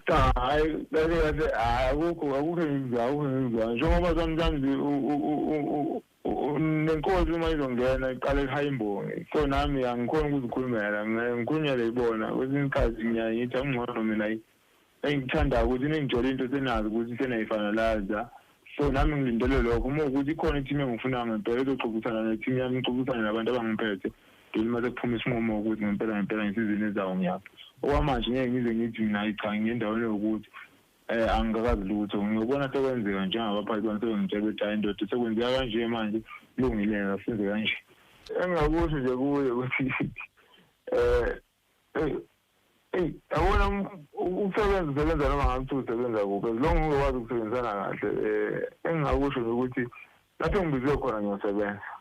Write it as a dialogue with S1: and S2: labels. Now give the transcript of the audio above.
S1: Cha, hhayi, kahle kahle, hhayi, akukho engikuzwayo, akukho engikuzwayo. Njengoba sometimes nenkosi uma izongena iqale ihaye imbongi, so nami angikhoni ukuzikhulumela, ngikhulunyelwe yibona. Kwesinye isikhathi ngiyaye ngithi akungcono mina engikuthandayo ukuthi ningitshele into senazi ukuthi senayifinaliza, so nami ngilindele lokho. Uma ukuthi ikhona i-team engifunayo ngempela ezoxoxisana ne-team yami, ixoxisane nabantu abangiphethe, then mase kuphuma isinqumo ukuthi ngempela ngempela ngesizini ezayo ngiyaphi. Okwamanje ngeke ngize ngithi mina hayi cha, ngiyendaweni yokuthi angikakazi lutho. Ngiyobona sekwenzeka njengabaphathi bami sebengitshela ukuthi hayi ndoda, sekwenzeka kanje manje, kulungile-ke, asenze kanje. Engingakusho nje kuye ukuthi eyi, yabona, ukusebenza usebenza noma ngabe kuthiwa usebenza kuphi, as long ungakwazi ukusebenzisana kahle. Engingakusho nje ukuthi lapho engibizwe khona ngiyosebenza.